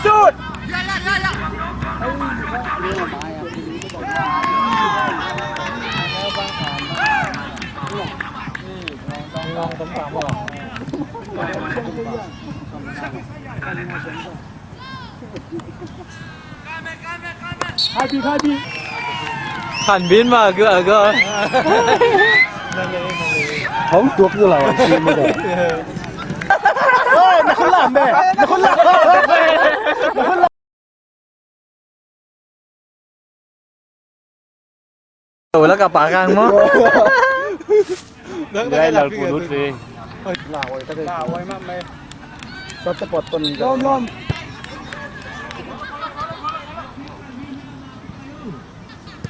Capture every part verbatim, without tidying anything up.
Shoot! Hanbin mah a gah a gah. Hong tuak zo lo a si mah. Oi, na khut lam be. Na khut lam. Ula ka pa kang mo. Dai lal pu lut si. Lawm, lawm.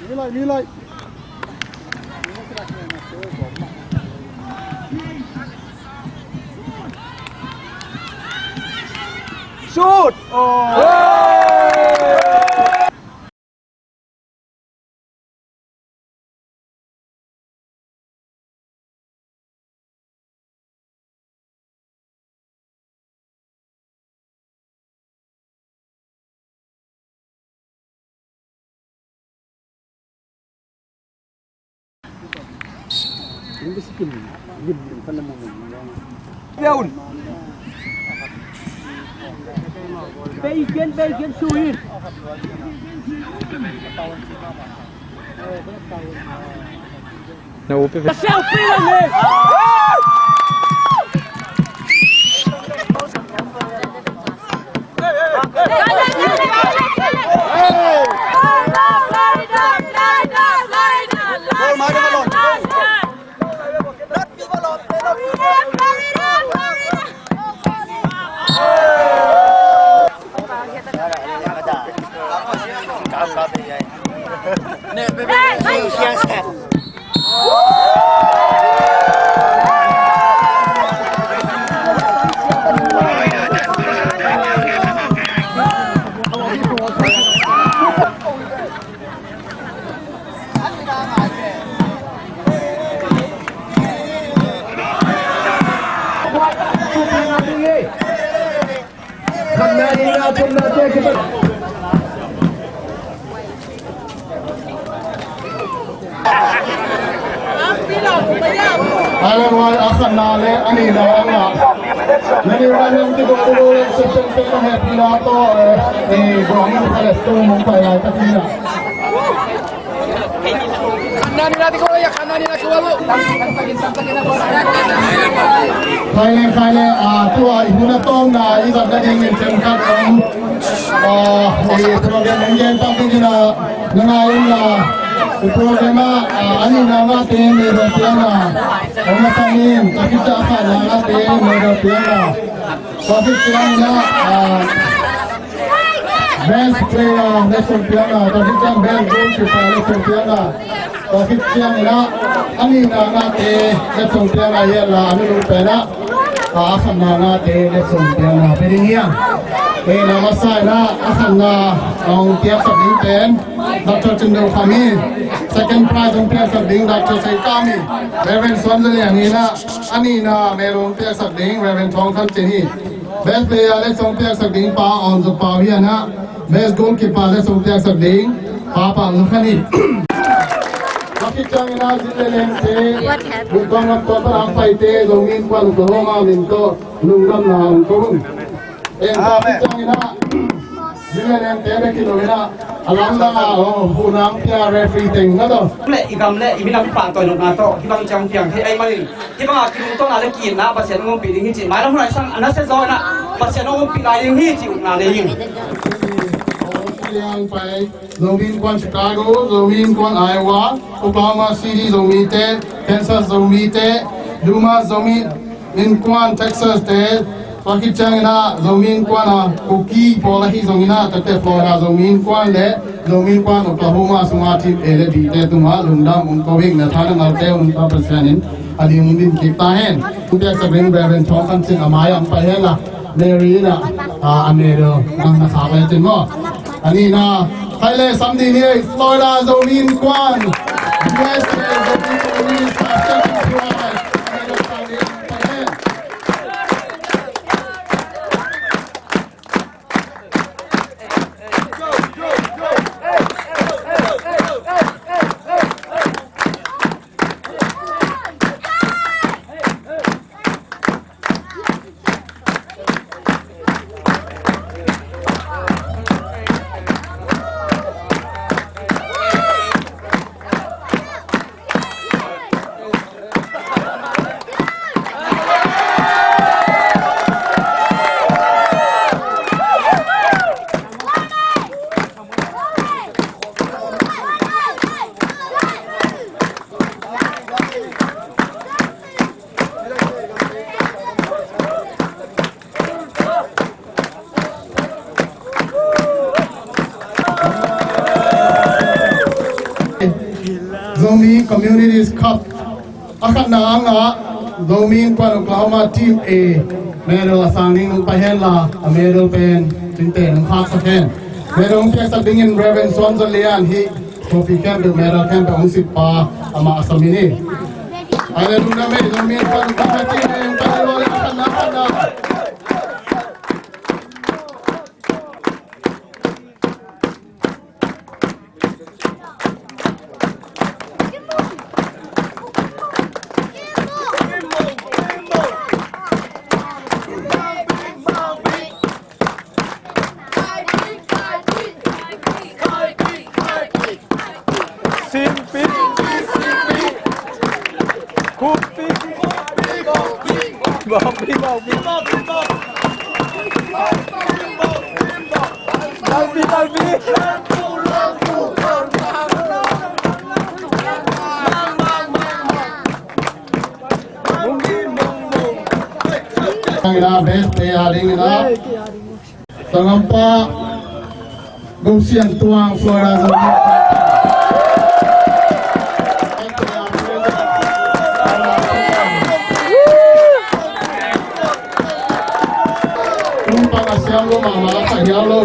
Mi lai, mi lai. Shoot! Oh! Bacon, bacon, suhin. Na upi. Ai le, a khatna le a nihna a ngah. Na ni vai hong kidawh uh le, September a hehpihna tawh, eh, eh, gawh in ka le tung mong pai lai ka tina. Khaile, khaile, a, tua i hun a tawpna i zat nadingin themkhat om, a, i program hong gen tak dingin a, na ngai un la, i program ah, a, a nihna ngahte medal piakna hong masak in, a khit ciang a khatna ngahte medal piakna. Tua khit ciangin ah, ah, best player le sawmpiakna, tua khit ciang best goalkeeper le sawmpiakna, tua khit ciangin ah, a nihna ngahte le sawmpiakna hi a, a nunung pen ah, ah, a khatna ngahte le sawmpiakna pia ding hi a. Eh, na masa in ah, a khatna hong piaksak ding pen Doctor Cin Do Kham hi. Second prize hong piaksak ding Doctor Sei Kam hi. Reverend Suan Za Lian in ah, a nihna medal hong piaksak ding Reverend Thawng Khan Cin hi. Best player le song piaksak ding Pa Aung Za Pau hi a, best goalkeeper le song piaksak ding Pa Pau Za Khan hi. Tua khit ciangin ah zin le lengte, Guntuang lam tua pan a hong paite, Zomi Innkuan Oklahoma min tawh lungdamna hong ko un. En, tua khit ciangin ah zin le lengte bek hi lo in ah, a lamdang a, oh, huhna hong pia referee teng na tawh. Le i gam le i minam pahtawi nopna tawh hih bang ciang piang thei ahih manin, hih bangah kitungtawn a le ki-itna Pasian hong ompih ding hi cih, mailam hun a i sang a nasia zaw in ah Pasian hong ompih lai ding hi cih upna nei ing. Liang pai, Zomi Innkuan Chicago, Zomi Innkuan Iowa, Oklahoma City Zomite, Kansas Zomite, Dumas Zomi Innkuan Texas te, tua khit ciangin ah Zomi Innkuan a Kuki pawl ahi zongin ah, tate Florida Zomi Innkuan le Zomi Innkuan Oklahoma sunga team A le B te tungah lungdam hong ko ing. Na tha na ngalte hong Pa Pasian in a ding hong din kik ta hen. Hong piaksak ding Reverend Thawng Khan Cin a mai ah hong pai hen la, Mary in ah, a, a medal nang na khak le cin maw. A nihna, khaile, sam ding hi, Florida Zomi Innkuan, U S A Zomi Innkuan, second prize. A medal khak ding hong pai hen. Ni Communities Cup a khatna angah Zomi Innkuan Oklahoma Team A medal a sang ding hong pai henla, a medal pen cingte hong khaksak hen. Medal hong piaksak dingin Reverend Suan Zalian, hih trophy khempeuh, medal khempeuh hong sitpa, amah a samin hi. Hallelujah, Zomi Innkuan Oklahoma Team A hong pai henla, a khatna, a khatna. Simpi, simpi, simpi. Kupi, kupi, kupi. Bawpi, bawpi. Talpi, talpi. Best player ding ina. Sanggampa Go Sian Tuang, Florida Zomi. Kum pang a siam lo mahmah, a kha hiau lo.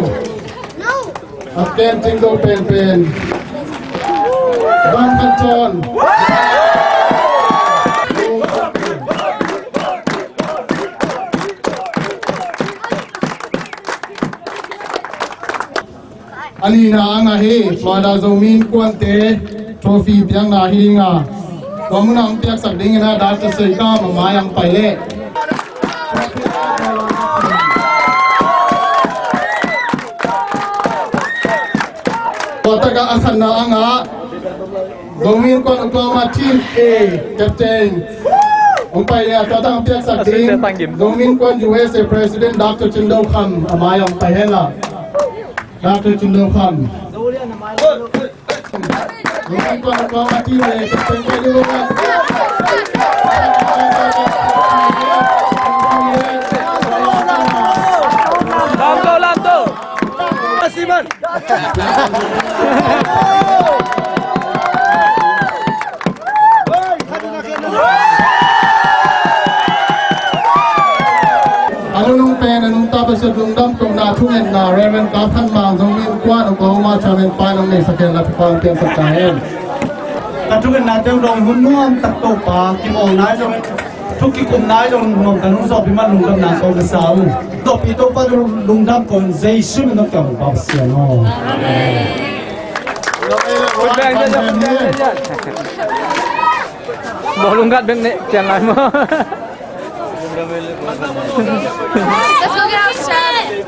A ken cing zo penpen. Van Khan Chawn. A nihna angah hi, Florida Zomi Innkuante trophy piakna hi ding a, tua munah hong piaksak dingin a Doctor Sei Kam a mai-ah hong pai leh. Tua takah a khatna angah Zomi Innkuan Oklahoma Team A captain hong pai leh, a tua takah hong piaksak ding Zomi Innkuan U S A President Doctor Cin Do Kham a mai-ah hong pai henla. Doctor Cin Do Kham. Zomi Innkuan Oklahoma Team A captain pai ding. Lam to, lam to. Siman. A nunung pen a nungta Pasian lungdam kohna thungetna Reverend Kap Khan Mang, Zomi Innkuan Oklahoma Chairman pa in hong neisak hen la, thupha hong piangsak ta hen. Ka thungetna teng dong hun nuam tak Topa, kimawlna zong, thu kikumna zong nuam ka nung sawpi man lungdamna ko ka sa uh. Topi Topa lungdam ko in Jesu min nong kiang pa Pasian aw. Amen. Bawlung gat bek ne ciang lai maw? Let's go get outside.